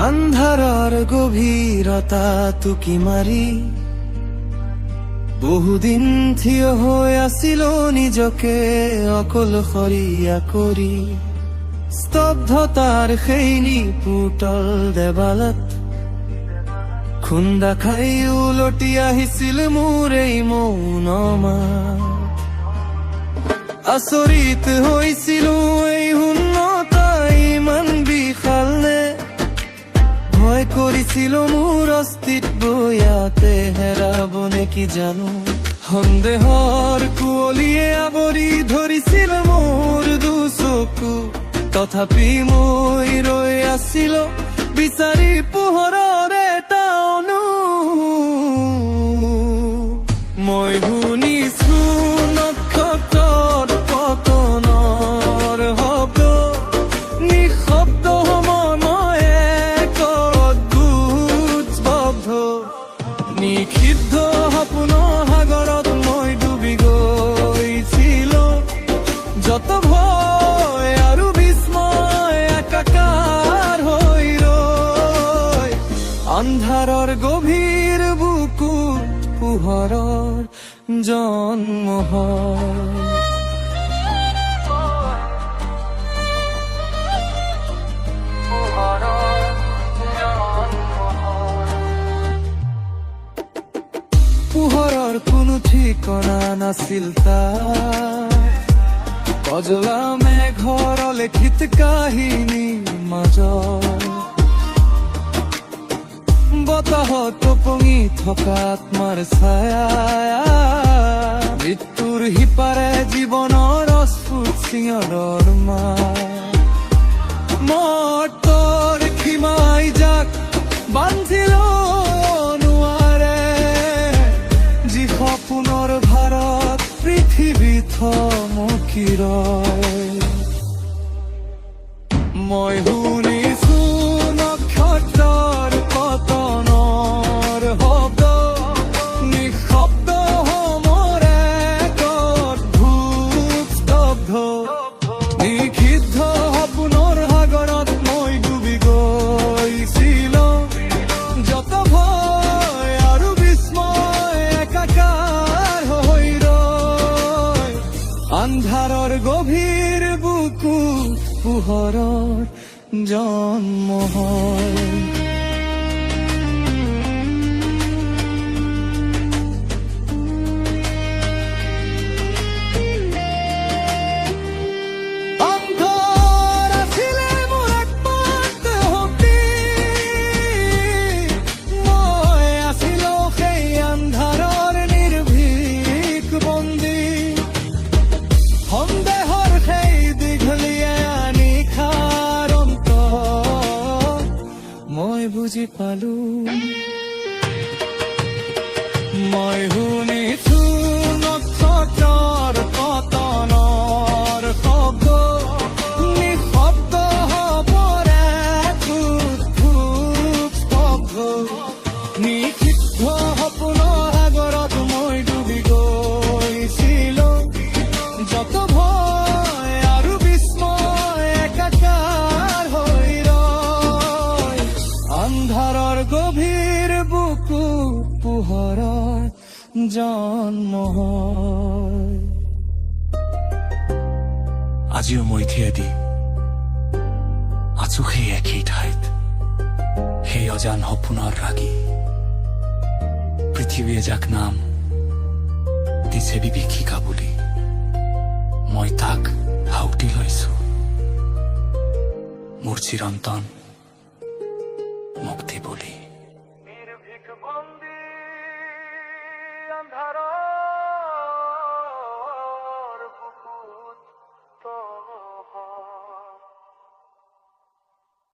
আন্ধাৰৰ গভীৰতা টুকি মাৰি বহুদিন থিয় হৈ আছিলো নিজকে অকলশৰীয়া কৰি। স্তব্ধতাৰ সেই নিপোটল দেৱালত খুন্দা খাই উলটি আহিছিল মোৰ এই মৌন মাত। আচৰিত হৈছিলো, এই শূন্যতা ইমান বিশাল নে? ভয় কৰিছিলো, মোৰ অস্তিত্ব ইয়াতে হেৰাব নেকি জানো। সন্দেহৰ কুঁৱলীয়ে আৱৰি ধৰিছিল মোৰ দুচকু, তথাপি মই ৰৈ আছিলো বিচাৰি পোহৰৰ এটা অণু। মই শুনিছো নক্ষত্ৰৰ পতনৰ শব্দ, নিঃশব্দ সময় এক অদ্ভুত স্তব্ধ। নিষিদ্ধ সপোনৰ সাগৰত মই ডুবি গৈছিলো, যত ভয় আৰু বিস্ময় একাকাৰ হৈ ৰয়। আন্ধাৰৰ গভীৰ বুকুত পোহৰৰ জন্ম হয়। পোহৰৰ জন্ম হয়। পোহৰৰ কোনো ঠিকনা নাছিল তাৰ, কজলা মেঘৰ অলিখিত কাহিনীৰ মাজত বতাহত ওপঙি থকা আত্মাৰ ছায়া, মৃত্যুৰ সিপাৰে জীৱনৰ অস্ফুট চিঞৰৰ মাত। মৰ্ত্যৰ সীমাই যাক বান্ধিব নোৱাৰে, যি সপোনৰ ভাৰত পৃথিৱী থমকি ৰয়। মই শুনিছো নক্ষত্ৰৰ পতনৰ শব্দ, নিঃশব্দ সমৰ এক অদ্ভুত স্তব্ধ। নিষিদ্ধ সপোনৰ সাগৰত মই ডুবি গৈছিলো, যত ভয় আৰু বিস্ময় একাকাৰ হৈ ৰয়। আন্ধাৰৰ গভীৰ বুকুত পোহৰৰ জন্ম হয়। আন্ধাৰ আছিলে মোৰ একমাত্ৰ শক্তি, মই আছিলো সেই আন্ধাৰৰ নিৰ্ভীক বন্দী। সন্দেহৰ সেই দীঘলীয়া নিশাৰ অন্ত মই বুজি পালো। মই শুনিছো নক্ষত্ৰৰ পতনৰ শব্দ, নিঃশব্দ সমৰ এক অদ্ভুত স্তব্ধ। নিষিদ্ধ সপোনৰ সাগৰত মই ডুবি গৈছিলো, যত ভয় আৰু বিস্ময় একাকাৰ হৈ ৰয়। আন্ধাৰৰ গভীৰ বুকুত পোহৰৰ জন্ম হয়। আজিও মই থিয় দি আছো সেই একেই ঠাইত, সেই অজান সপোনৰ ৰাগী। পৃথিৱীয়ে যাক নাম দিছে বিভীষিকা বুলি, মই তাক সাৱটি লৈছো। মোৰ চিৰন্তন